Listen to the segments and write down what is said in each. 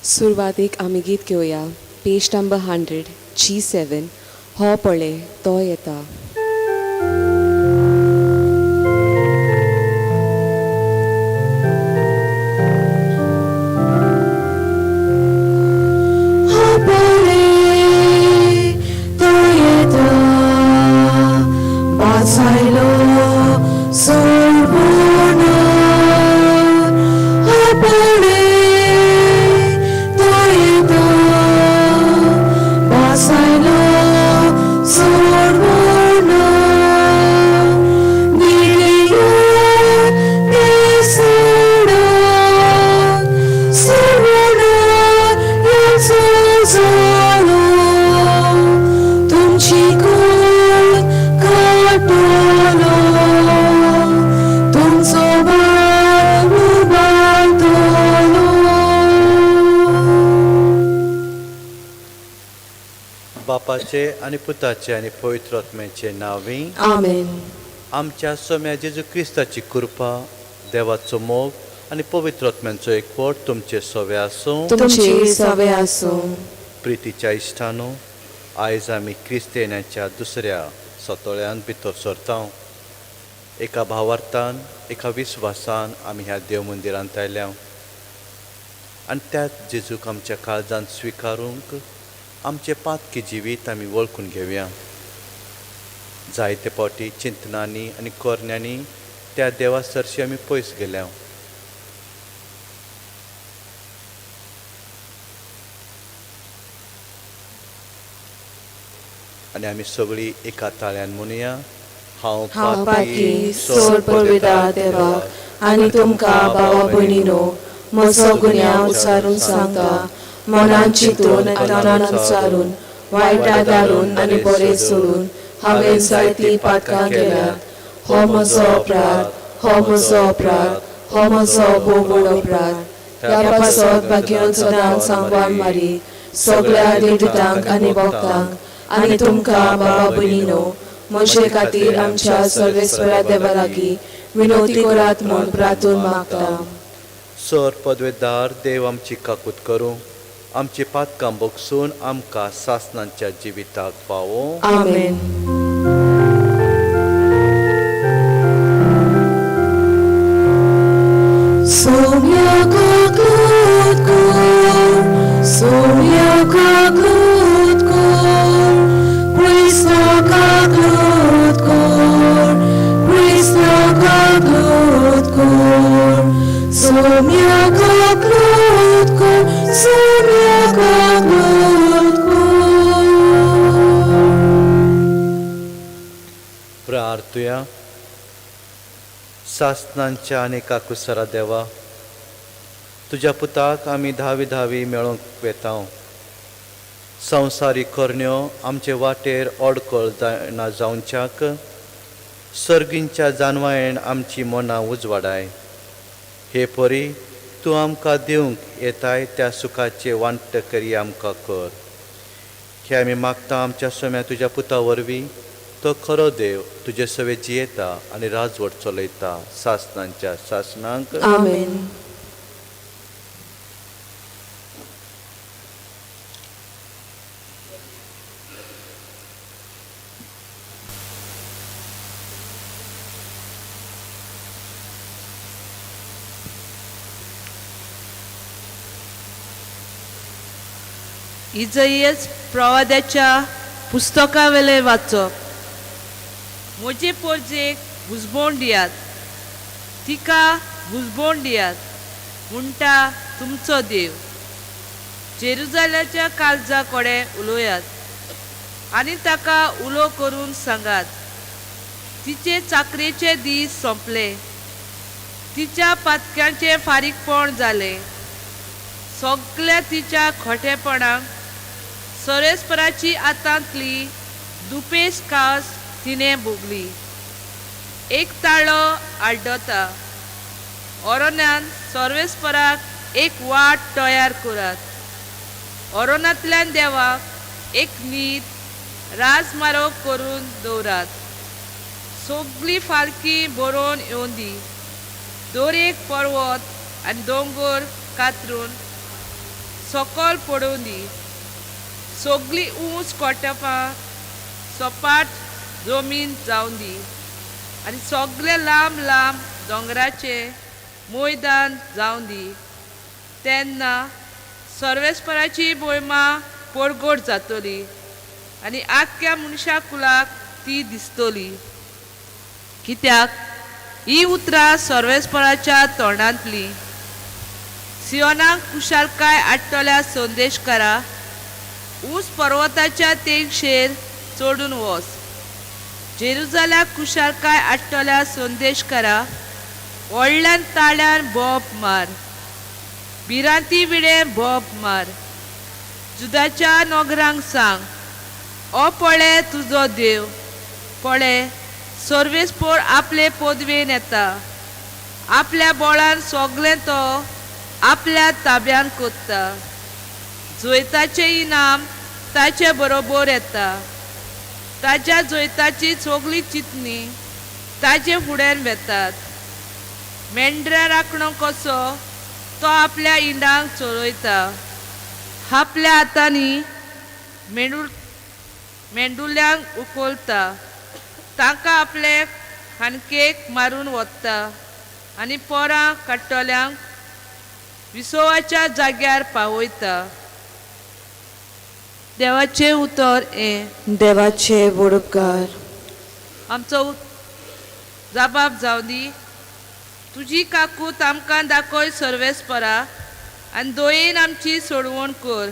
सुरवातेक आमी गीत घेवया. पेज नंबर 100 G7, हो पळे तो येता. हो पळे तो येता, वाचायलो सोडून. हो पळे तो येता, वाचायलो सोडून. निळ्या ते सोडा, सोडून याचो जाळो, तुमची कोण काटलो, तुमचो भाव उबारतलो. बापाचे आनी पुताचे आनी पवित्र आत्म्याचे नांवी. आमेन. आमच्या सोम्या जेजू क्रिस्ताची कृपा, देवाचो मोग आनी पवित्र आत्म्यांचो एकवट तुमचे सवे आसूं. तुमचे सवे आसूं. प्रितीच्या इश्टानो, आयज आमी क्रिस्त येण्याच्या दुसऱ्या सतोळ्यान भितर सरता. एका भावार्थान, एका विस्वासान आमी ह्या देव मंदिरांत आयल्या आनी त्याच जेजूक आमच्या काळजांत स्विकारूंक आमचें पातकी जिवीत आमी वळखून घेवया. जायते फावटी चिंतनांनी आनी कोरण्यांनी त्या देवा सरशी आमी पयस गेल्या. आनी आमी सगळीं एका ताळ्यान म्हणुया, हांव हांव पाकी सोड पळयता देवाक आनी तुमकां भावा भयणीनो म्हजो गुन्यांव उचारून सांगता. मनान चिंतून आनी तनान उचारून, वायट आदारून आनी बरें सोडून हांवें जायतीं पातकां केल्यात. हो म्हजो अपराध, हो म्हजो अपराध, हो म्हजो भोव व्हड अपराध. ह्या पासत भाग्यान सदांच सांगवान मारी, सगळ्या देवदूतांक आनी भक्तांक आनी तुमकां बाबा भयणीनो म्हजे खातीर आमच्या सर्वेस्वरा देवा लागीं विनवती करात म्हूण प्रार्थून मागता. सर पदवेदार देव आमची काकूत करूं, आमची पातकां बगसून आमकां सासनांच्या जिविताक पावों. आमेन. सोम्या काकूत कर, सोम्या काकूत कर, क्रिस्ता काकूत कर, क्रिस्ता काकूत कर, सोम्या काकूत कर, सोम्या काकूत कर. प्रार्थुया. सासनांच्या आनी काकुसरा देवा, तुज्या पुताक आमी धावी धावी मेळोंक वेता. संवसारीक करण्यो आमचे वाटेर अडकळ जायना जावच्याक सर्गींच्या जानवायेन आमची मनां उजवाडाय. हे परी तूं आमकां दिवंक येताय त्या सुखाचे वांटकरी आमकां कर. हे आमी मागता आमच्या सोम्या तुज्या पुता वरवीं. तो खरो देव, तुजे सवे जियेता आनी राजवट चलयता सासनांच्या सासनांक. आमेन. इजयस प्रवाद्याच्या पुस्तकावेले वाचप. म्हजे पोरजेक घुसबोण दियात, तिका घुसबोण दियात, म्हणटा तुमचो देव. जेरुजाल्याच्या काळजा कडेन उलोयात आनी ताका उलो करून सांगात, तिचे चाकरेचे दीस सोंपले, तिच्या पातक्यांचें फारीकपण जालें. सगल्या तिच्या खोटेपणाक सरेस्पराची आतांतली दुपेस कास तिणें भोगली. एक ताळो आड्डता, ओरोनान सर्वेस्पराक एक वाट तयार करात, ओरोनांतल्यान देवाक एक नीत राजमार्ग करून दवरात. सगळीं फालकी बरोवन येवंदी, दर एक पर्वत आनी दोंगर कातरून सकल पडूं दी. सगळीं ऊंच कोटपां सपाट जमीन जावं दी आनी सगळे लांब लांब दोंगराचे मैदान जावं दी. तेन्ना सर्वेस्पराची भोयमा परगट जातली आनी आख्ख्या मनशा कुलाक ती दिसतली. कित्याक ही उतरां सर्वेस्पराच्या तोंडांतली. सियोनाक कुशालकाय हाडटल्या संदेशकारा, ऊंच पर्वताच्या तेंगशेर चडून वच. जेरुजाल्याक कुशालकाय हाडटल्या संदेशकारा, व्हडल्यान ताळ्यान बोब मार, भिरांती विणे बोब मार. जुदाच्या नोगरांक सांग, ओ पळे तुजो देव, पळे सर्वेस्पोर आपले पदवेन येता, आपल्या बोळान सगळें तो आपल्या ताब्यान कोत्ता. जैताचें इनाम ताचे बरोबर येता, ताज्या जैताची सगळी चिंतनी ताजे फुड्यान वेतात. मेंढऱ्या राखणो कसो तो आपल्या इंडांक चोरयता, आपल्या हातांनी मेंडुल्यांक उखलता, तांकां आपले खांकेक मारून वता आनी पोरां काडटल्यांक विसवाच्या जाग्यार पावयता. देवाचें उतर हें. देवाचे वडपकार. आमचो जबाब जावं दी. तुजी काकूत आमकां दाखय सर्वेस्परा आनी दोयेन आमची सोडवण कर.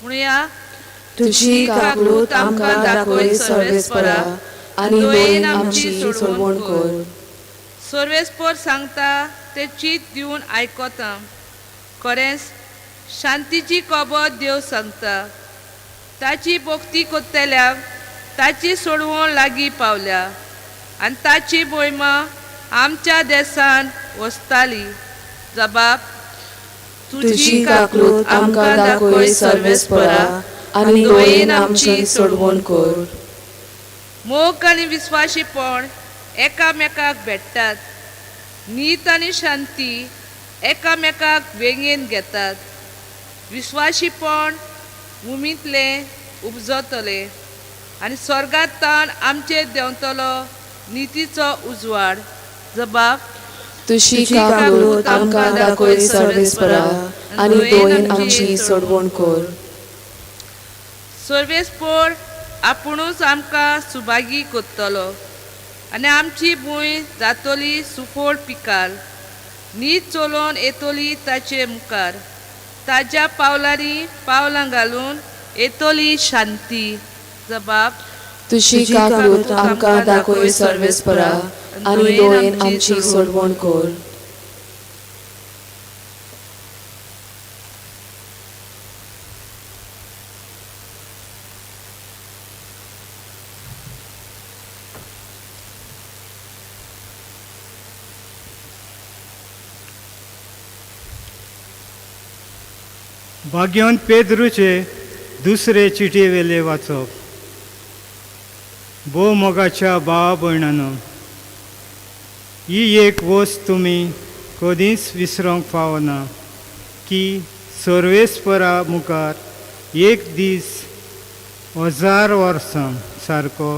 म्हणया, तुजी काकूत आमकां दाखय सर्वेस्परा आनी दोयेन आमची सोडवण कर. सर्वेस्पर सांगता तें चीत दिवन आयकता. खरेंच शांतीची खबर देव सांगता. ताची भक्ती करतल्यांक ताची सोडवण लागीं पावल्या आनी ताची भोयमा आमच्या देसान वसताली. जबाब, तुजी काकूत आमकां दाखय सर्वेस्परा आनी दोयेन आमची सोडवण कर. मोग आनी विस्वाशीपण एकामेकाक भेट्टात. नीत आनी शांती एकामेकाक वेंगेन घेतात. विस्वाशीपण भुमींतलें उपजतलें आनी स्वर्गांत ताण आमचेर देंवतलो नितीचो उजवाड. जबाब, तुजी काकूत आमकां दाखय सर्वेस्परा आनी दोयेन आमची सोडवण कर. सर्वेस्पोर आपुणूच आमकां सुभागी करतलो आनी आमची भूंय जातली सुफळ पिकाल. नीत चलोवन येतली ताचे मुखार, ताज्या पावलांनी पावलां घालून येतली शांती. जबाब, तुजी काकूत आमकां दाखय सर्वेस्परा आनी दोयेन आमची सोडवण कर. भाग्यवंत पेद्रूचे दुसरे चिटयेवेले वाचप. भोव मोगाच्या भावा भयणानो, ही एक वस्त तुमी कदींच विसरोंक फावना की सर्वेस्परा मुखार एक दीस 1000 वर्सां सारको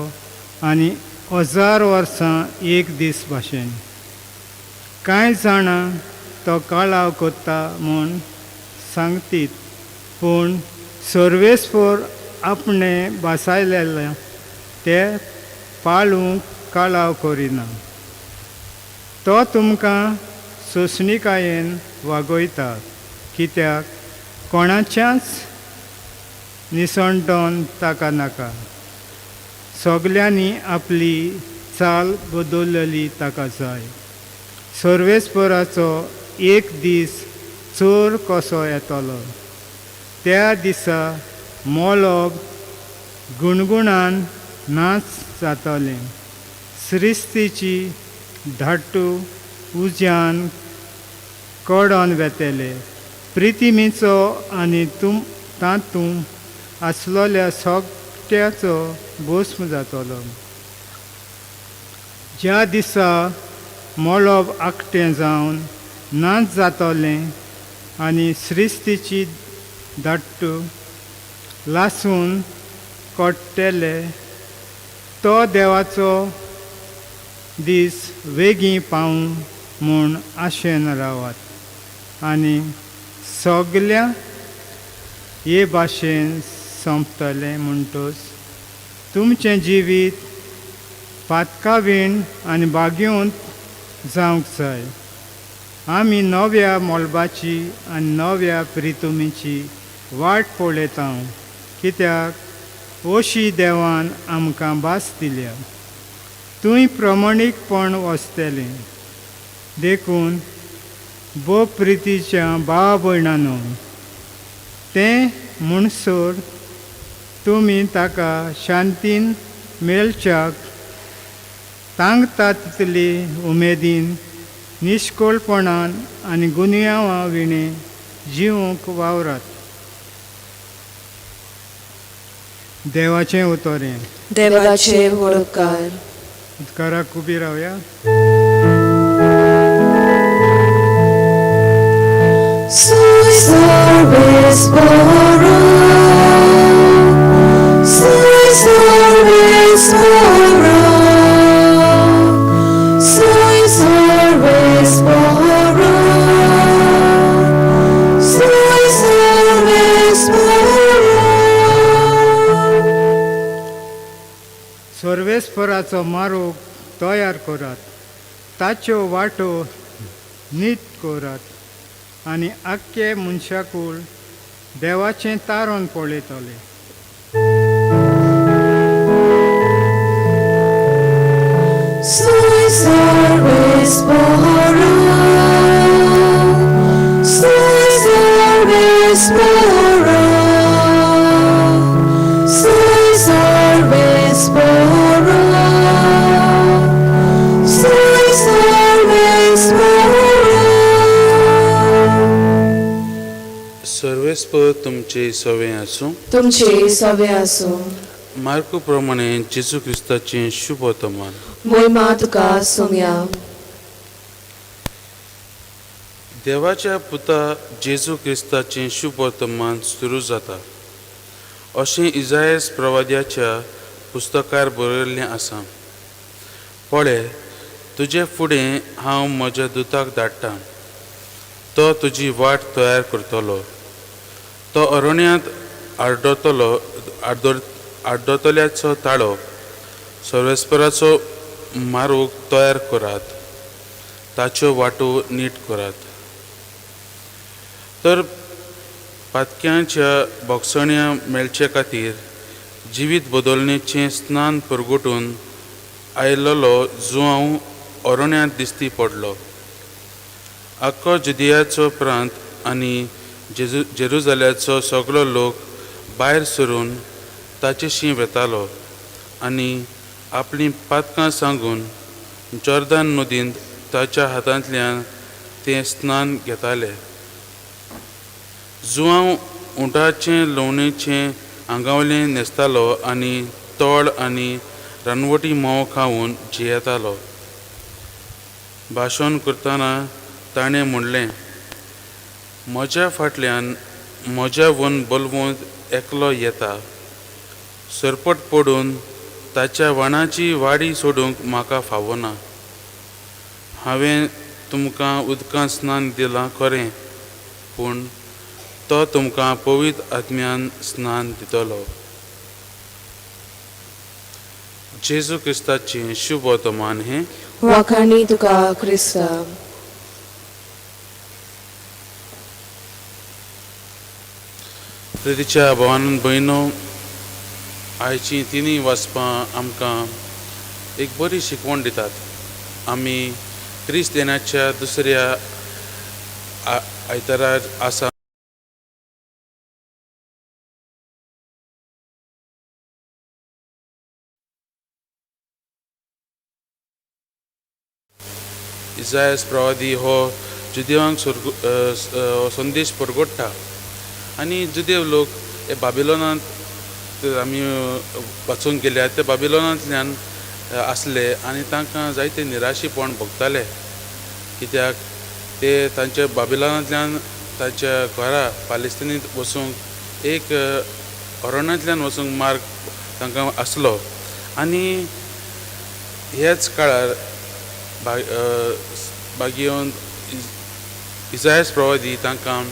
आनी 1000 वर्सां एक दीस भाशेन. कांय जाणां तो काळाव कोत्ता म्हूण सांगतीत, पूण सर्वेस्पर आपणे भासायलेलें ते पाळूंक काळाव करिना. तो तुमकां सोंसणिकायेन वागयता, कित्याक कोणाच्याच निसणटोन ताका नाका. सगल्यांनी आपली चाल बदलली ताका जाय. सर्वेस्पराचो एक दीस चोर कसो येतलो, त्या दिसा मळब गुणगुणान नाच जातलें. सृश्टीची धाटू उज्यान कडोन वेतले. प्रितिमीचो आनी तातूंत आसलेल्या सगट्याचो भस्म जातलो. ज्या दिसा मळब आकटें जावन नाच जातलें आनी सृश्टीची धाडटू लासून कोट्टेले तो देवाचो दीस वेगीं पावूं म्हूण आशेन रावात आनी सगल्या हे भाशेन सोंपतलें म्हणटच तुमचें जिवीत पातकावीण आनी बागेवंत जावंक जाय. आमी नव्या मोलबाची आनी नव्या प्रितुमीची वाट पळयता कित्याक ओशी देवान आमकां भास दिल्या. तूंय प्रमाणीकपण वचतलें देखून भोव प्रितीच्या भाव भयणानो तें म्हणसर तुमी ताका शांतीन मेळच्याक तांकता तितली उमेदीन निश्कोळपणान आनी गुन्यांवा विणें जिवंक वावरात. देवाचें उतरें. देवाचे वळकार. उपकाराक उबी रावया. सर्वेस्पराचो मारोग तयार करात, ताच्यो वाटो नीट करात आनी आख्खे मनशाकूळ देवाचें तारण पळयतले. सर्वेस्पर तुमचे सवे आसूं. तुमचे सवे आसूं. मार्कू प्रमाणे जेजू क्रिस्ताचें शुभ वर्तमान. मोहिमा तुका सोम्या. देवाच्या पुता जेजू क्रिस्ताचें शुभ वर्तमान सुरू जाता अशें इजायस प्रवाद्याच्या पुस्तकार बरयल्लें आसा. पळय, तुजे फुडें हांव म्हज्या दुताक धाडटा, तो तुजी वाट तयार करतलो. तो अरण्यांत आड्डतलो आड्डतल्याचो ताळो, सर्वेस्पराचो मारूक तयार करात, ताच्यो वाटो नीट करात. तर पातक्यांच्या बोगसण्या मेळचे खातीर जिवीत बदलण्याचें स्नान परगटून आयलेलो जुआंव अरण्यांत दिश्टी पडलो. आख्खो जुदियाचो प्रांत आनी जेरुजाल्याचो सगलो लोक भायर सरून ताचेशी वेतालो आनी आपलीं पातकां सांगून जॉर्दान नदींत ताच्या हातांतल्यान ते स्नान घेताले. जुआंव उंटाचें लवणेचें आंगावलें न्हेसतालो आनी तोळ आनी रानवटी म्होंव खावन जियेतालो. भाशण करतना ताणें म्हणलें, म्हज्या फाटल्यान म्हज्या वन बलवंत एकलो येता, सरपट पडून ताच्या वाणाची वाडी सोडूंक म्हाका फावना. हांवें तुमकां उदकांत स्नान दिलां खरें, पूण तो तुमकां पवित्र आत्म्यान स्नान दितलो. जेजू क्रिस्ताचें शुभ वर्तमान हें. वाखाणी तुका क्रिस्ता. प्रितीच्या भावान भयणो, आयचीं तिनूय वाचपां आमकां एक बरी शिकवण दितात. आमी क्रिस्त येण्याच्या दुसऱ्या आयतारार आसा. इजायस प्रवादी हो जुदेवांक संदेश परगट्टा आनी जुदेव लोक हे बाबिलोनांत आमी वाचूंक गेल्यार ते बाबिलोनांतल्यान आसले आनी तांकां जायते निराशीपण भोगताले, कित्याक ते तांच्या बाबिलोनांतल्यान तांच्या घरा पालेस्तिनींत वचूंक एक अरण्यांतल्यान वचूंक मार्ग तांकां आसलो. आनी ह्याच काळार भाग्यवंत इजायस प्रवादी तांकां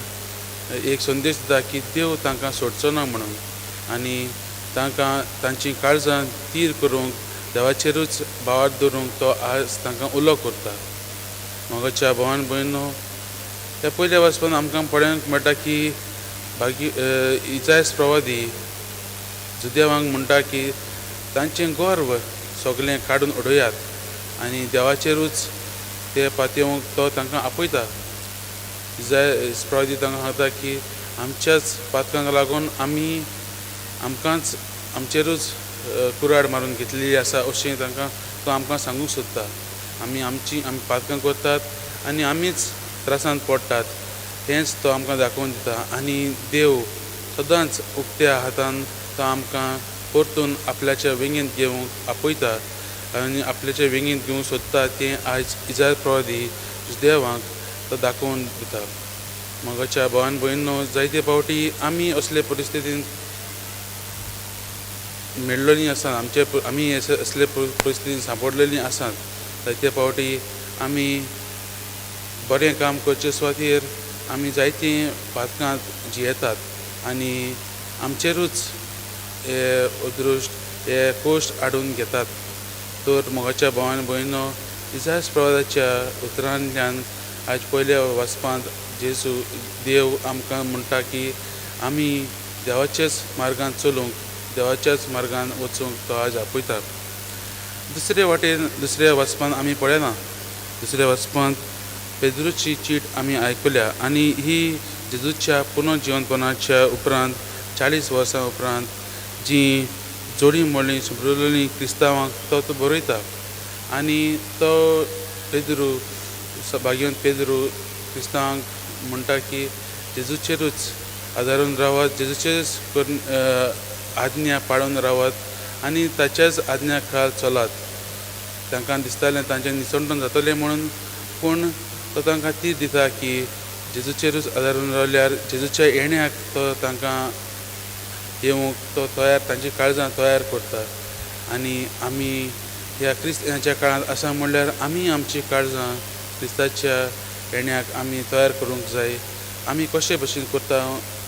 एक संदेश दिता की देव तांकां सोडचो ना म्हणून, आनी तांकां तांची काळजां तीर करूंक देवाचेरूच भावार्थ दवरूंक तो आज तांकां उलो करता. मोगाच्या भावान भयणो, ह्या पयल्या वाचपान आमकां पळोवंक मेळटा की भागी इजायस प्रवादी जुदेवांक म्हणटा की तांचें गर्व सगळें काडून उडयात आनी देवाचेरूच ते पातयेवंक तो तांकां आपयता. इजायस प्रवादी तांकां सांगता की आमच्याच पातकांक लागून आमी आमकांच आमचेरूच कुराड मारून घेतलेली आसा अशें तांकां तो आमकां सांगूंक सोदता. आमी आमची आमी पातकां करतात आनी आमीच त्रासांत पडटात हेंच तो आमकां दाखोवन दिता. आनी देव सदांच उक्त्या हातान तो आमकां परतून आपल्याच्या वेंगेंत घेवंक आपयता आनी आपल्याच्या वेंगेंत घेवंक सोदता तें आयज इजायस प्रवादी देवांक तो दाखोवन दिता. मोगाच्या भावान भयणो, जायते फावटी आमी असले परिस्थितींत मेळ्ळोलीं आसात, आमचे आमी असले परिस्थितीन सांपडलेलीं आसात. जायते फावटी आमी बरें काम करचे सुवातेर आमी जायतीं पातकांत जियेतात आनी आमचेरूच हे अदृश्ट हे कश्ट हाडून घेतात. तर मोगाच्या भावान भयणो, इजायस प्रवादाच्या उतरांतल्यान आयज पयल्या वाचपांत जेजू देव आमकां म्हणटा की आमी देवाच्याच मार्गान चलूंक, देवाच्याच मार्गान वचूंक तो आज आपयता. दुसरे वाटेन दुसऱ्या वाचपांत आमी पळयना. दुसऱ्या वाचपांत पेद्रूची चीट आमी आयकल्या आनी ही जेजूच्या पुनर्जिवनपणाच्या उपरांत 40 वर्सां उपरांत जी जोडी मोडली सुब्रलेली क्रिस्तांवांक तो तो बरयता. आनी तो पेद्रू भाग्यवंत पेद्रू क्रिस्तांवांक म्हणटा की जेजूचेरूच आदारून रावात, जेजूचेरूच करून आज्ञा पाळून रावात आनी ताच्याच आज्ञा खाल चलात. तांकां दिसतालें तांचें निसणटण जातलें म्हणून, पूण तो तांकां ती दिता की जेजूचेरूच आदारून रावल्यार जेजूच्या येण्याक तो तांकां येवंक तो तयार, तांची काळजां तयार करता. आनी आमी ह्या क्रिस्ताच्या काळांत आसा म्हणल्यार आमी आमची काळजां क्रिस्ताच्या येण्याक आमी तयार करूंक जाय. आमी कशे भशेन करता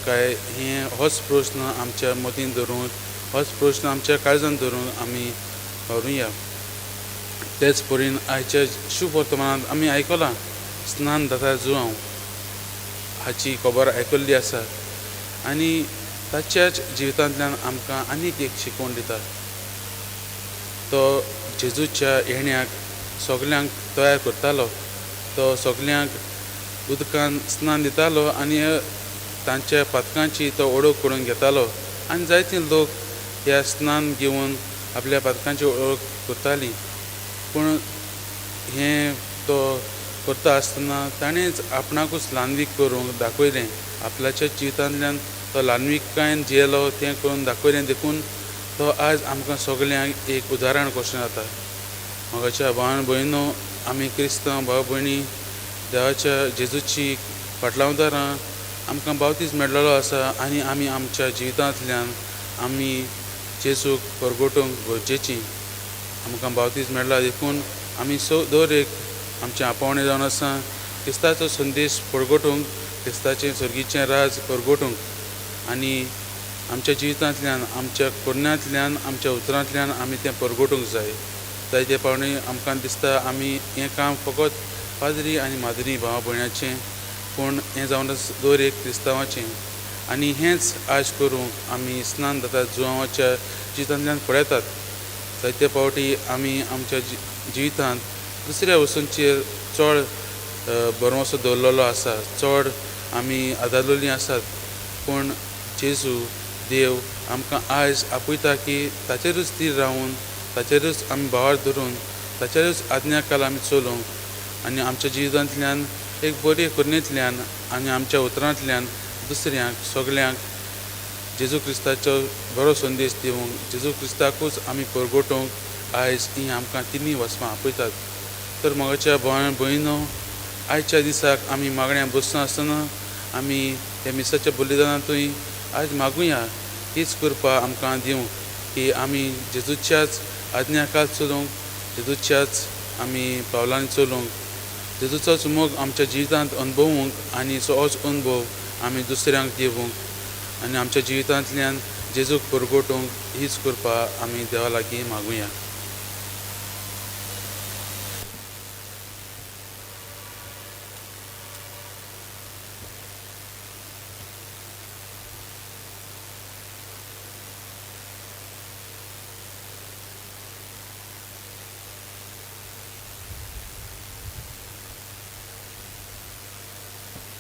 काय हें होच प्रस्न आमच्या मतीन धरून, होच प्रस्न आमच्या काळजान धरून आमी वावरुया. तेच परीन आयच्या शुभ वर्तमानांत आमी आयकलां स्नान दाता जुआंव हाची खबर आयकल्ली आसा आनी ताच्याच जिवितांतल्यान आमकां आनीक एक शिकवण दिता. तो जेजूच्या येण्याक सगल्यांक तयार करतालो, तो सगल्यांक उदकान स्नान दितालो आनी तांच्या पातकांची तो ओळख करून घेतालो आनी जायते लोक ह्या स्नान घेवन आपल्या पातकांची ओळख करताली. पूण हें तो करता आसतना ताणेंच आपणाकूच ल्हानवीक करूंक दाखयलें, आपल्याच्या जिवितांतल्यान तो ल्हानविकायेन जियेलो तें करून दाखयलें. देखून तो आज आमकां सगल्यांक एक उदाहरण कशें जाता. मोगाच्या भावान भयणो, आमी क्रिस्तांव भाव भयणी देवाच्या जेजूची फाटलावदारां आमकां बावतीस मेळ्ळो आसा आनी आमी आमच्या जिवितांतल्यान आमी जेजूक परगटूंक गरजेची. आमकां बावतीस मेळ्ळा देखून आमी दर एक आमचें आपोवणें जावन आसा क्रिस्ताचो संदेश परगटूंक, क्रिस्ताचें सर्गीचें राज परगटूंक आनी आमच्या जिवितांतल्यान, आमच्या करण्यांतल्यान, आमच्या उतरांतल्यान आमी तें परगटूंक जाय. जायते पावणी आमकां दिसता आमी हें काम फकत पाद्री आनी माद्री भाव भयणाचें, पूण हें जावन आसा दर एक क्रिस्तांवाचें. आनी हेंच आज करूंक आमी स्नान जाता जुआंवाच्या जिवितांतल्यान पळयतात. जायते फावटी आमी आमच्या जिवितांत दुसऱ्या वस्तूंचेर चड भरवंसो दवरलेलो आसा, चड आमी आदारलेलीं आसात, पूण जेजू देव आमकां आयज आपयता की ताचेरूच थीर रावून, ताचेरूच आमी भावार धरून, ताचेरूच आज्ञा खाला आमी चलूंक आनी आमच्या जिवितांतल्यान एक बरी करणेंतल्यान आनी आमच्या उतरांतल्यान दुसऱ्यांक सगल्यांक जेजू क्रिस्ताचो बरो संदेश दिवंक, जेजू क्रिस्ताकूच आमी परगटूंक आयज हीं आमकां तिनूय वचपां आपयतात. तर मोगाच्या भावान भयणो, आयच्या दिसाक आमी मागण्या बसता आसतना आमी ह्या मिसाच्या बलिदानांतूय आयज मागुया हीच कृपा आमकां दिवंक की आमी जेजूच्याच आज्ञाकाल चलूंक, जेजूच्याच आमी पावलांनी चलूंक, जेजूचोच मोग आमच्या जिवितांत अनुभवूंक आनी होच अनुभव आमी दुसऱ्यांक दिवंक आनी आमच्या जिवितांतल्यान जेजूक परगटूंक हीच कृपा आमी देवा लागीं मागुया.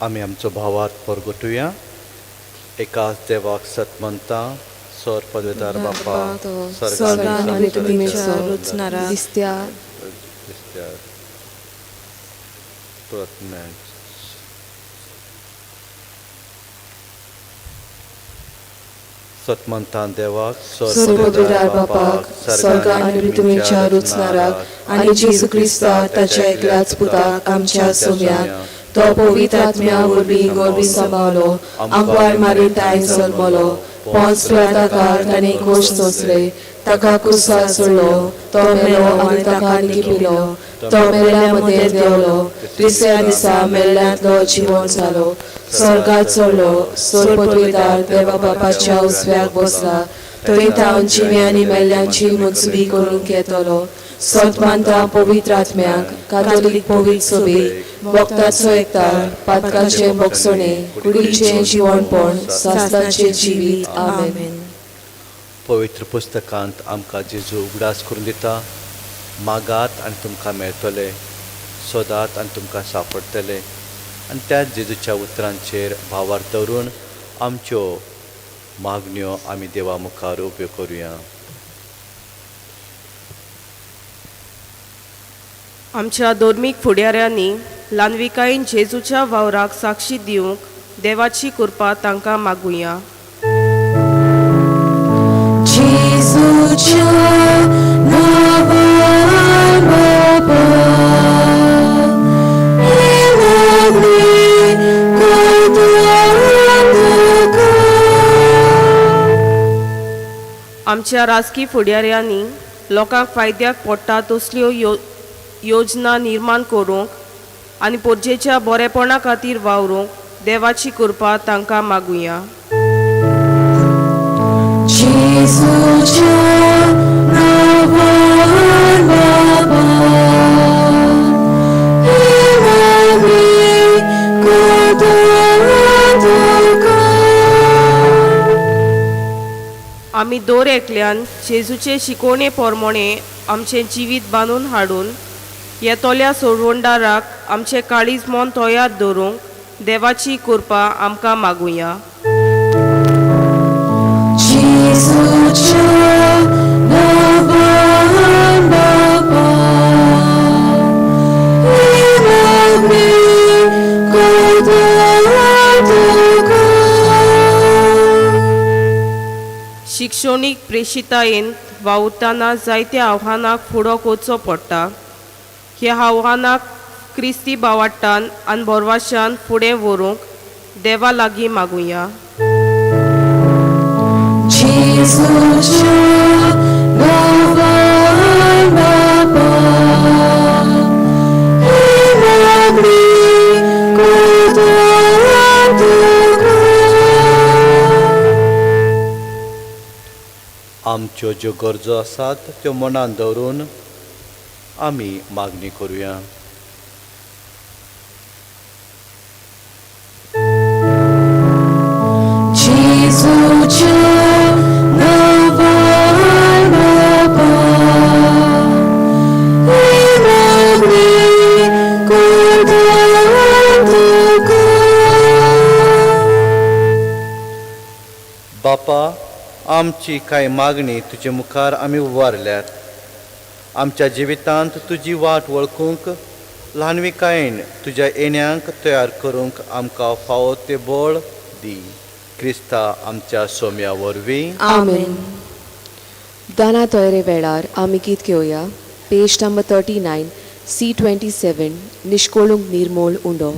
आमी आमचो भावार्थ परगटुया. एकाच देवाक सत मानता, सर पदवेदार बापा, स्वर्ग आनी पृथ्वीच्या रचणारा, दिसत्या सतमंतान देवाक, सर्वपदवीदार बापाक, स्वर्ग आनी पृथ्वीच्या रचणाराक आनी जेजू क्रिस्ताक ताच्या एकल्याच पुताक आमच्या सोम्याक, तो पवित्र आत्म्या वरवीं गोरवी सांबाळलो, आंकवार मारीन ताईन जल्मलो, पोंस पिलाताकार ताणें कोश सोंसले, ताका कुर्सार सोडलो, तो मेलो आनी ताका निकिपिलो, तो मेल्ल्या मदें देंवलो, तिसऱ्या दिसा मेल्ल्यांतलो जिवोन जालो, स्वर्गात चडलो, सर्वपदवीदार देवा बापाच्या उजव्याक बसला, थंय तावन जिव्या आनी मेल्ल्यांची मुजबी करूंक येतलो. सत मानता पवित्र आत्म्याक, कातोलीक पवित्र सोबीक, भक्ताचो एकतार, पातकाचें भोगसणें, कुडीचें जिवणपण, सासणाचें जिवीत. आमेन. पवित्र पुस्तकांत आमकां जेजू उगडास करून दिता, मागात आनी तुमकां मेळटले, सोदात आनी तुमकां सांपडटले. आनी त्याच जेजूच्या उतरांचेर भावार्थ दवरून आमच्यो मागण्यो आमी देवा मुखार उब्यो करुया. आमच्या धर्मीक फुडाऱ्यांनी ल्हानविकायेन जेजूच्या वावराक साक्षी दिवंक देवाची कृपा तांकां मागुया. जेजूच्या नांवान बापा, ही मागणी करता तुका. आमच्या राजकी फुडाऱ्यांनी लोकांक फायद्याक पडटा तसल्यो योजना निर्माण करूंक आनी पोरजेच्या बरेपणा खातीर वावरूंक देवाची कृपा तांकां मागुया. जेजूच्या नांवान बापा, ही मागणी करता तुका. आमी दर एकल्यान जेजूचे शिकवणे प्रमाणे आमचें जिवीत बांदून हाडून येतल्या सोडवणदाराक आमचें काळीज मन तयार दवरूंक देवाची कृपा आमकां मागुया. जेजूच्या नांवान बापा, ही मागणी करता तुका. शिक्षणीक प्रेशितायेन वावुरतना जायत्या आव्हानाक फुडो करचो पडटा. ह्या आव्हानाक क्रिस्ती बावाट्टान आनी भरवाशान फुडें व्हरूंक देवा लागीं मागुया. जेजूच्या नांवान बापा, ही मागणी करता तुका. आमच्यो ज्यो गरजो आसात त्यो मनान दवरून आमी मागणी करुया. जेजूच्या नांवान बापा, ही मागणी करता तुका. बापा, आमची कांय मागणी तुजे मुखार आमी उबारल्यात. आमच्या जिवितांत तुजी वाट वळखूंक, ल्हानविकायेन तुज्या येण्यांक तयार करूंक आमकां फावो तें बळ दी. क्रिस्ता आमच्या सोम्या वरवीं. आमेन. दाना तयारे वेळार आमी गीत घेवया. पेज नंबर 39, C27, निश्कोळूंक निर्मोळ उंडो.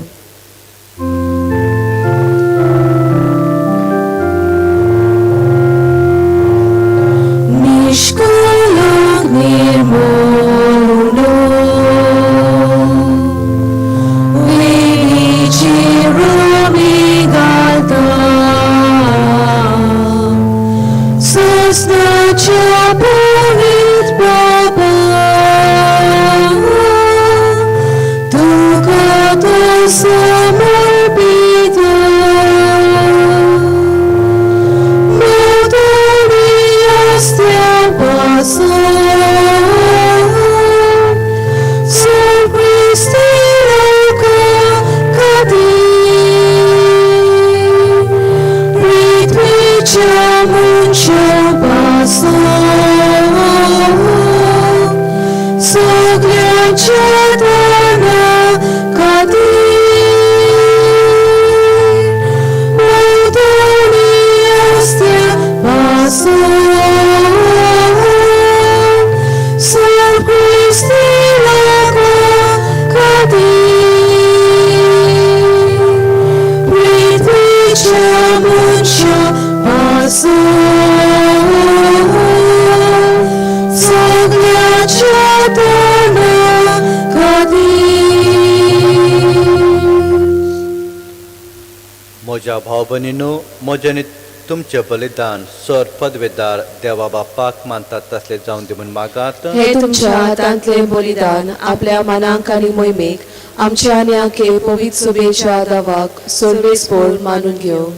म्हज्या भाव भयणींनो, म्हजें आनी तुमचें बलिदान सर पदवेदार देवा बापाक मानतात तसलें जावन दी म्हूण मागात. हे तुमच्या हातांतले बलिदान आपल्या मनाक आनी मोहिमेक आमच्या आनी आखे पवित्र सभेच्या दावाक सर्वेस्पोर मानून घेवं.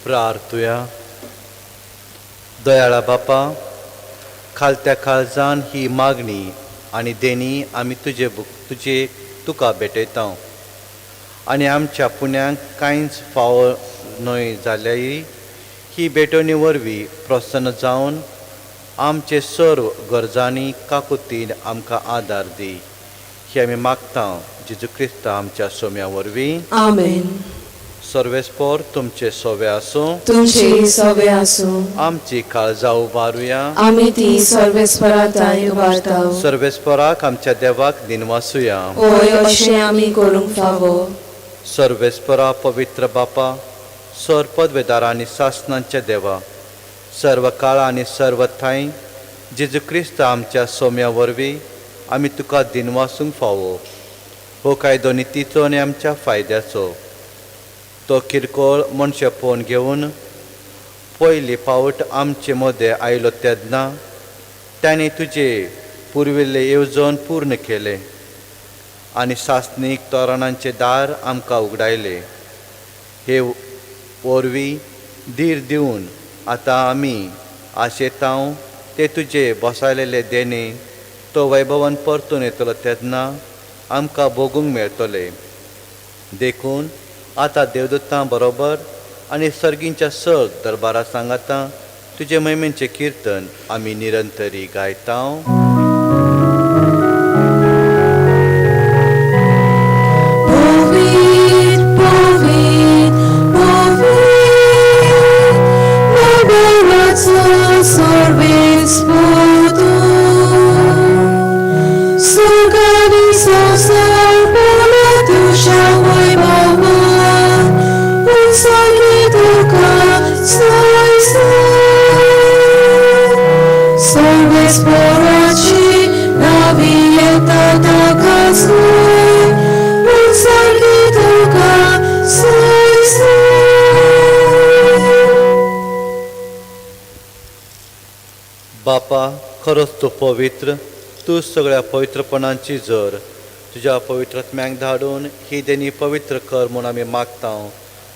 प्रार्थुया. दयाळा बापा, खालत्या काळजान ही मागणी आनी देणी आमी तुजे तुजे तुका भेटयता आनी आमच्या पुण्यांक कांयच फावो न्हय जाल्यारय ही भेटवणी वरवीं प्रसन्न जावन आमचे सर्व गरजांनी काकुतीन आमकां आदार दी. ही आमी मागता जेजू क्रिस्ता आमच्या सोम्या वरवीं. आमेन. सर्वेस्पोर तुमचे सोवे आसूं. तुमचे सवे आसूं. आमची काळजां उबारुया. आमी ती सर्वेस्पराताय उबारता. सर्वेस्पराक आमच्या देवाक दिनवासुया. होय, अशें आमी करूंक फावो. सर्वेस्परा पवित्र बापा, सर पदवेदार आनी सासनांच्या देवा, सर्व काळा आनी सर्व ठांय जेजू क्रिस्त आमच्या सोम्या वरवीं आमी तुका दिनवासूंक फावो. हो कायदो नितीचो आनी आमच्या फायद्याचो. तो किरकोळ मनशेपण घेवन पयली फावट आमचे मदें आयलो तेन्ना ताणें तुजे पुर्विल्लें येवजण पूर्ण केलें आनी सासणीक तोरणांचें दार आमकां उगडायलें. हे वरवीं धीर दिवन आतां आमी आशेतांव ते तुजे बसायलेले देणे तो वैभवान परतून येतलो तेन्ना आमकां भोगूंक मेळटलें. देखून आतां देवदूतां बरोबर आनी सर्गींच्या सग दरबारा सांगाता तुजे महिमेचें किर्तन आमी निरंतरी गायता. बापा, खरोच तूं पवित्र, तूं सगळ्या पवित्रपणाची जर. तुज्या पवित्रत्म्याक धाडून ही देणी पवित्र कर म्हूण आमी मागता.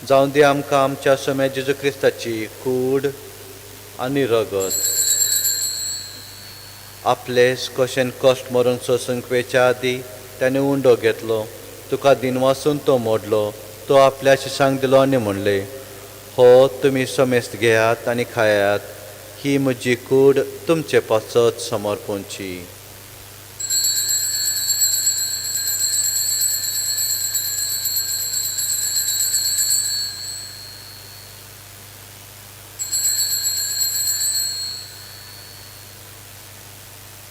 जावं दी आमकां आमच्या सोम्या जेजू क्रिस्ताची कूड आनी रगत. आपले कशेन कश्ट मरून सोसूंक वेच्या आदीं ताणें उंडो घेतलो, तुका दिनवासून तो मोडलो, तो आपल्या शिसांक दिलो आनी म्हणलें, हो तुमी समेस्त घेयात आनी खायात, ही म्हजी कूड तुमचे पासत समर्पणची.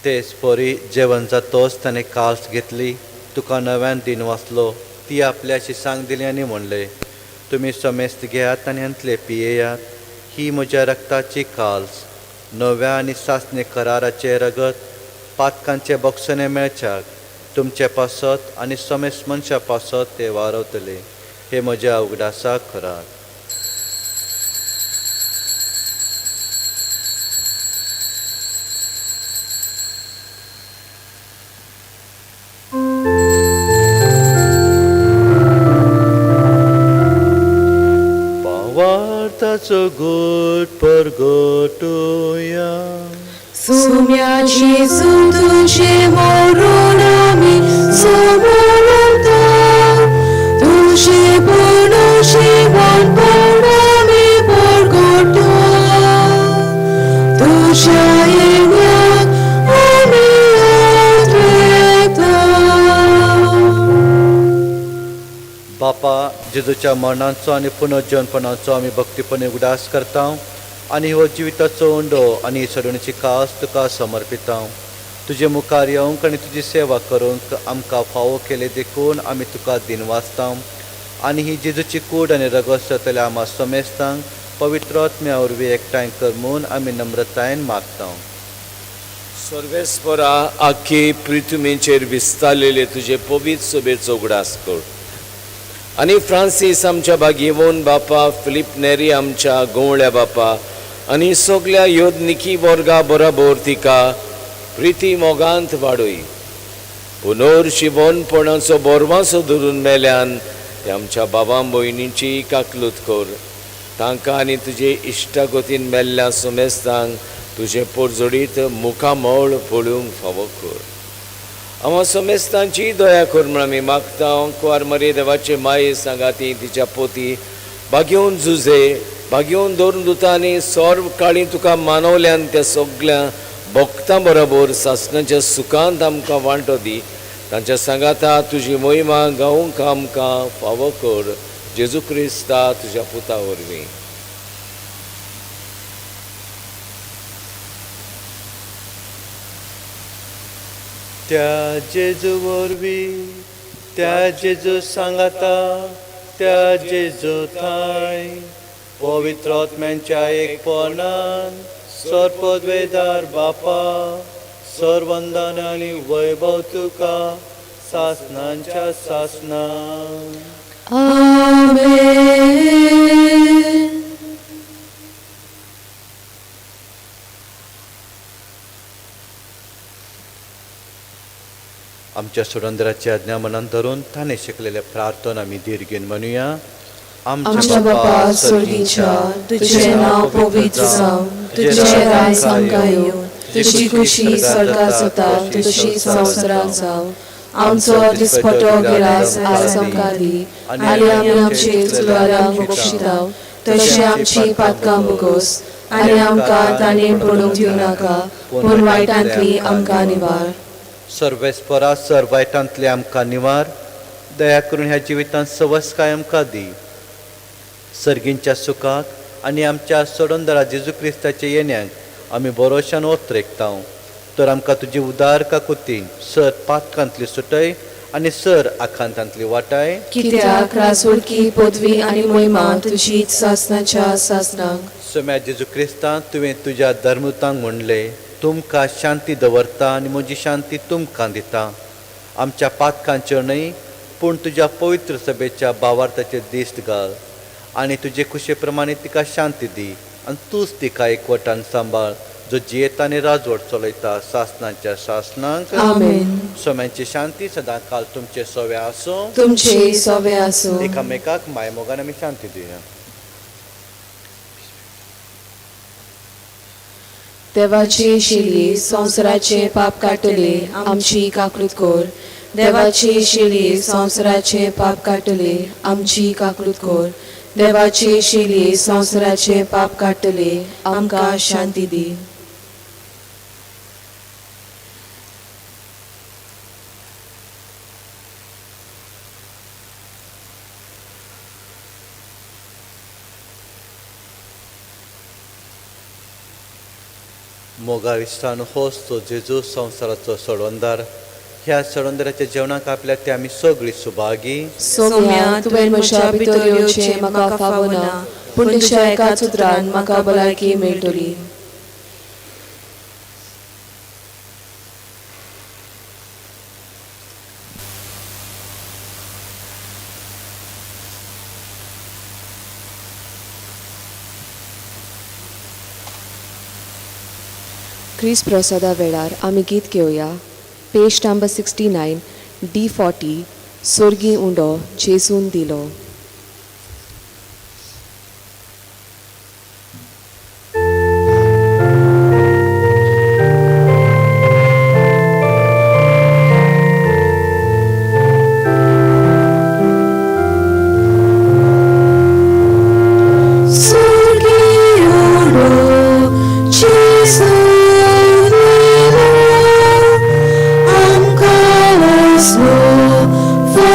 तेच परी जेवण जातोच ताणें काल्स घेतली, तुका नव्यान दिन वाचलो, ती आपल्या शिसांक दिली आनी म्हणलें, तुमी समेस्त घेयात आनी हांतले पियेयात, ही म्हज्या रक्ताची काल्स, नव्या आनी सासणे कराराचें रगत, पातकांचे बक्षणे मेळच्याक तुमचे पासत आनी समेस्त मनशां पासत ते वारवतले. हे म्हज्या उगडासाक करात. भावार्थाचो गोड परगटोया. सुम्या जेजू तुझे मरून आमी समरता, तुझे पूर्ण जीवनपण आमी परगटा, तुझ्या येण्याक आमी आत्रेता. बापा, जेजूच्या मरणाचो आनी पुनर्जनपणाचो आमी भक्तीपणे उगडास करता आनी हो जिविताचो उंडो आनी सडवणीची कास तुका समर्पिता. तुजे मुखार येवंक आनी तुजी सेवा करूंक आमकां फावो केले देखून आमी तुका दिनवासता आनी ही जेजूची कूड आनी रगत जातल्या आमा समेस्तांक पवित्र आत्म्या वरवीं एकठांय कर म्हूण आमी नम्रतायेन मागता. सर्वेस्परा, आख्खी पृथ्वीचेर विस्तारलेले तुजे पवित्र सभेचो उगडास कर आनी फ्रांसीस आमच्या भागीवन बापा, फिलीप नेरी आमच्या गोवळ्या बापा आनी सगल्या योदनिकी वर्गा बरोबर तिका प्रिती मोगांत वाडय. पुनोर शिवोनपणाचो बोरवासो धरून मेल्यान ते आमच्या बाबा भयणीची काकलूत कर. तांकां आनी तुजे इश्टागतीन मेल्ल्या सुमेस्तांक तुजें पोरजोडीत मुखामळ पळोवंक फावो कर. आमा समेस्तांची दया कर म्हण आमी मागता. कुवार मरे देवाचे माये सांगाती तिच्या पोती भागेवन जुजे भागेवन दवरून दुता आनी सर्व काळी तुका मानवल्यान त्या सगल्या भक्तां बरोबर सासणाच्या सुखांत आमकां वांटो दी. तांच्या सांगाता तुजी मोहिमा गावंक आमकां फावो कर. जेजू क्रिस्ता तुज्या पुता वरवीं. त्या जेजू वरवीं, त्या जेजू सांगाता, त्या जेजू थांय पवित्र आत्म्यांच्या एकपणान सर्पद्वेदार बापा सर्वंदन आनी वैभव तुका सासनांच्या सासना. आमेन. आमच्या सुरंदराची आज्ञा मनान धरून ताणें शिकलेले प्रार्थना आमी दीर्घेन म्हणुया. आमच्या बापा स्वर्गीच्या, तुझें नांव पवित्र जावं, तुझें राज आमकां येवं, तुजी खुशी स्वर्गात जाता तशी संवसारांत जावं. आमचो दिसपटो गिरास आज आमकां दी आनी आमी आमचे चुलवारांक बक्षिताव तशें आमची पातकां भोगोस आनी आमकां ताणें पडूंक दिवं नाका, पूण वायटांतली आमकां निवार. सर्वेस्परा सर वायटांतले आमकां निवार. दया करून ह्या जिवितांत सवसकाय आमकां दी. सर्गींच्या सुखाक आनी आमच्या सोडंदरा जेजू क्रिस्ताच्या येण्याक आमी बरोशान ओतरेकता. तर आमकां तुजी उदार काकुतीन सर पातकांतली सुटय आनी सर आखांतांतली वाटाय. कित्याक राजवडकी पदवी आनी मोहिमा तुजी सासनाच्या सासनाक. सोम्या जेजू क्रिस्तान तुवें तुज्या धर्मतांक म्हणलें, तुमकां शांती दवरता आनी म्हजी शांती तुमकां दिता. आमच्या पातकांच्यो न्हय पूण तुज्या पवित्र सभेच्या भावार्थाचे दिश्ट घाल आनी तुजे खुशे प्रमाणे तिका शांती दी आनी तूंच तिका एकवटान सांबाळ, जो जियेता आनी राजवट चलयता सासनाच्या सासनाक. आमेन. सोम्यांची शांती सदां काल तुमचे सोवे आसूं, तुमचे सोवे आसूं. एकामेकाक मायमोगान आमी शांती दिया. देवाची शिली संवसाराचे पाप काडटले आमची काकूत कर. देवाची शिली संवसाराचे पाप काडटले आमची काकूत कर. देवाची शिली संवसाराचे पाप काडटले आमकां शांती दी. मोगाळ इश्टान होच तो जेजू संवसाराचो सोडवणदार. ह्या सोडवणदाराच्या जेवणाक आपल्या ते आमी सगळीं सुभागी. सोम्या, तुवें म्हज्या भितर येवचें म्हाका फावना, पूण तुज्या एकाच उतरान म्हाका भलायकी मेळटली. क्रिस प्रसादा वेळार आमी गीत घेवया. पेज नंबर 69 D40 सोर्गी उंडो जेजून दिलो. Slow, for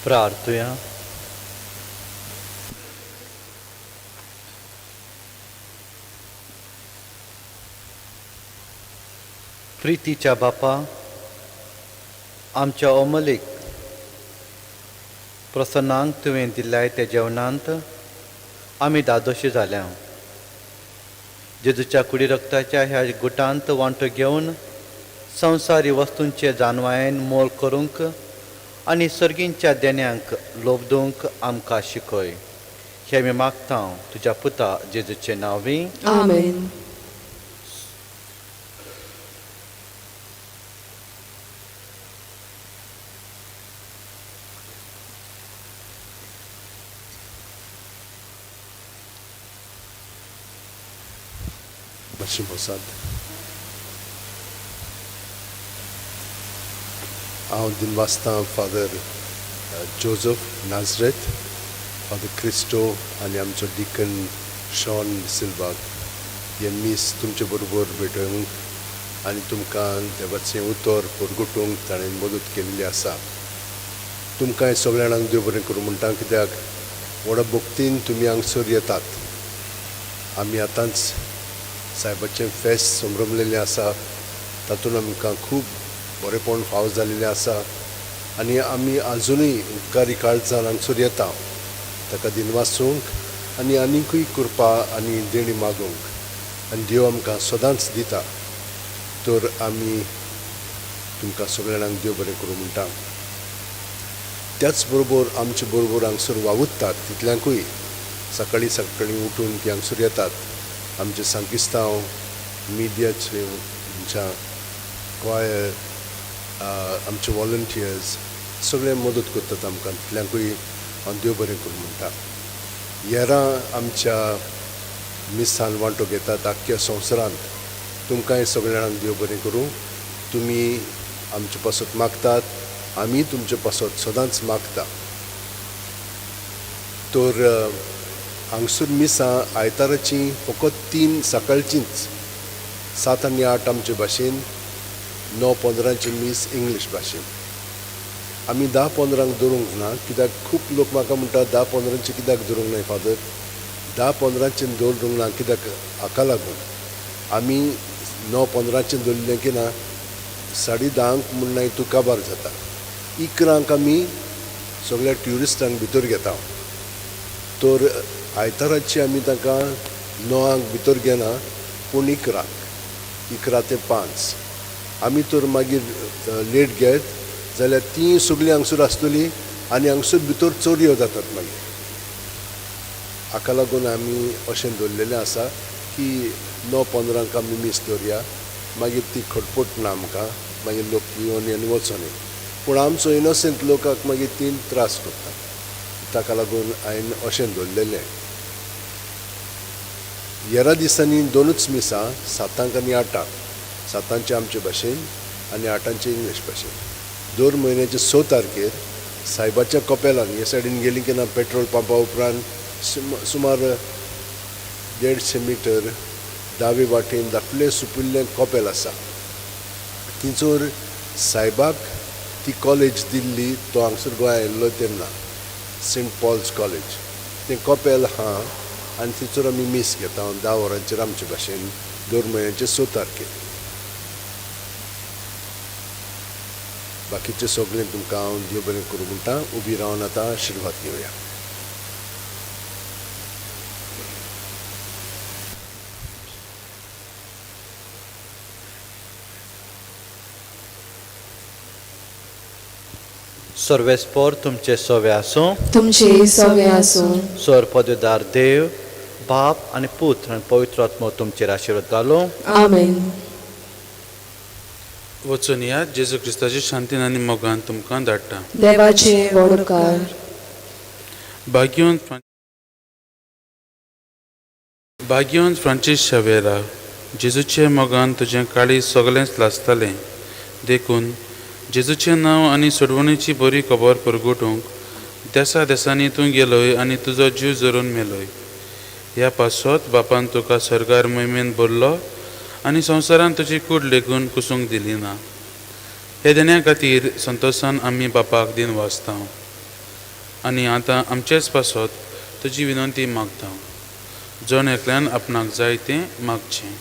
प्रार्थुया. प्रितीच्या बापा, आमच्या अमलीक प्रसन्नांक तुवें दिल्ल्या त्या जेवणांत आमी दादोशी जाल्या. जेजूच्या कुडी रक्ताच्या ह्या गुटांत वांटो घेवन संवसारी वस्तूंचे जानवायेन मोल करूंक आनी सर्गींच्या देण्यांक लोबदूंक आमकां शिकय. हें आमी मागता तुज्या पुता जेजूचे नांवी. आमेन. मातशें बसात. हांव दिनवासतां फादर जोजफ नाजरेथ, फादर क्रिस्टो आनी आमचो डिकन शॉन सिल्वाक हें मीस तुमचे बरोबर भेटोवंक आनी तुमकां देवाचें उतर परगटूंक ताणें मदत केल्ली आसा. तुमकां सगळ्या जाणांक देव बरें करूं म्हणटा, कित्याक व्हडा भक्तीन तुमी हांगसर येतात. आमी आतांच सायबाचें फेस्त संभ्रमलेलें आसा, तातूंत आमकां खूब बरेंपण फाव जालेलें आसा आनी आमी आजुनूय उपकारी काळजान हांगसर येता ताका दिनवासूंक आनी आनीकूय कृपा आनी देणी मागूंक, आनी देव आमकां सदांच दिता. तर आमी तुमकां सगळ्या जाणांक देव बरें करूं म्हणटा. त्याच बरोबर आमचे बरोबर हांगसर वावुरतात तितल्यांकूय सकाळीं सकाळीं उठून ती हांगसर येतात. आमचे सांकिस्तांव, मिडियाचे आमच्या क्वायर, आमचे वॉलंटियर्स सगळे मदत करतात आमकां, तितल्यांकूय हांव देव बरें करूं म्हणटा. येरां आमच्या मिसान वांटो घेतात आख्ख्या संवसारांत. तुमकांय सगळ्या जाणांक देव बरें करूं. तुमी आमचे पासत मागतात, आमी तुमचे पासत सदांच मागता. तर हांगसर मिसां आयताराचीं फकत 3 सकाळचींच, 7 आनी 8 आमचे भाशेन, 9:15 मीस इंग्लीश भाशेन. आमी 10:15 दवरूंक ना, कित्याक खूब लोक म्हाका म्हणटा 10:15 कित्याक दवरूंक नाय फादर. 10:15 दवरूंक ना कित्याक हाका लागून आमी 9:15 दवरलें की ना 10:30 म्हूण नाय तूं काबार जाता. 11 आमी सगळ्या ट्युरिस्टांक भितर घेता. तर आयताराची आमी तांकां 9 भितर घेना, पूण 11, 11 ते 5 आमी तर मागीर लेट घेत जाल्यार तीं सगळीं हांगसर आसतलीं आनी हांगसर भितर चोरयो जातात मागीर. हाका लागून आमी अशें दवरलेलें आसा की 9:15 आमी मीस दवरया, मागीर ती खटपट ना आमकां, मागीर लोक येवन आनी वचोनी. पूण आमचो इनोसंट लोकांक मागीर ती त्रास करता, ताका लागून हांवें अशें दवरलेलें. येरा दिसांनी 2 मिसां, 7 आनी 8. 7 आमचे भाशेन आनी 8 इंग्लीश भाशेन. दर म्हयन्याचे 6 तारखेर सायबाच्या कपेलान हे सायडीन गेली की ना पेट्रोल पंपा उपरांत सुमार 150 मिटर दावे वाटेन धाकलें सुपिल्लें कपेल आसा. थंयसर सायबाक ती कॉलेज दिल्ली, तो हांगसर गोंया आयिल्लो तेन्ना, सेंट पॉल्स कॉलेज तें कपेल आहा आनी थंयसर आमी मीस घेता 10 वरांचेर आमचे भाशेन दर म्हयन्याचे 6 तारखेर. बाकीचें सगळें तुमकां हांव देव बरें करूं म्हणटा. उबी रावन आतां आशिर्वाद घेवया. सर्वेस्पोर तुमचे सवे आसूं, तुमचे सवे आसूं. सर पदवीदार देव बाप आनी पूत आनी पवित्र आत्मो तुमचेर आशिर्वाद घालूं. आमेन. वचून या जेजू क्रिस्ताचे शांतीन आनी मोगान तुमकां धाडटा. देवाचे व्हड उपकार. भाग्यवंत फ्रांसीस शावेरा, जेजूचे मोगान तुजें काळीज सगळेंच लासतालें, देखून जेजूचें नांव आनी सोडवणीची बरी खबर परगटूंक देसा देसांनी तूं गेलोय आनी तुजो जीव जरून मेलोय. ह्या पासत बापान तुका सर्गार मोहिमेन भरलो आनी संवसारान तुजी कूड लेगून कुसूंक दिली ना. हे देण्या खातीर संतोशान आमी बापाक दिन वाचता. आनी आतां आमचेच पासत तुजी विनंती मागता. जण एकल्यान आपणाक जाय तें मागचें.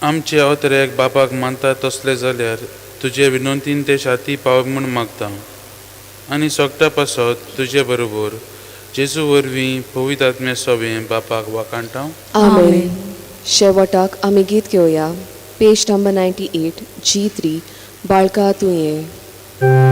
आमचे अवतरेक बापाक मानता तसले जाल्यार तुजे विनंतीन ते शाती पाव म्हूण मागता आनी सोगटा पासत तुजे बरोबर जेजू वरवीं पवित्र आत्म्या सोबें बापाक वाखाणटा. आमेन. शेवटाक आमी गीत घेवया, पेज नंबर 98, जी 3, बाळका तूं ये.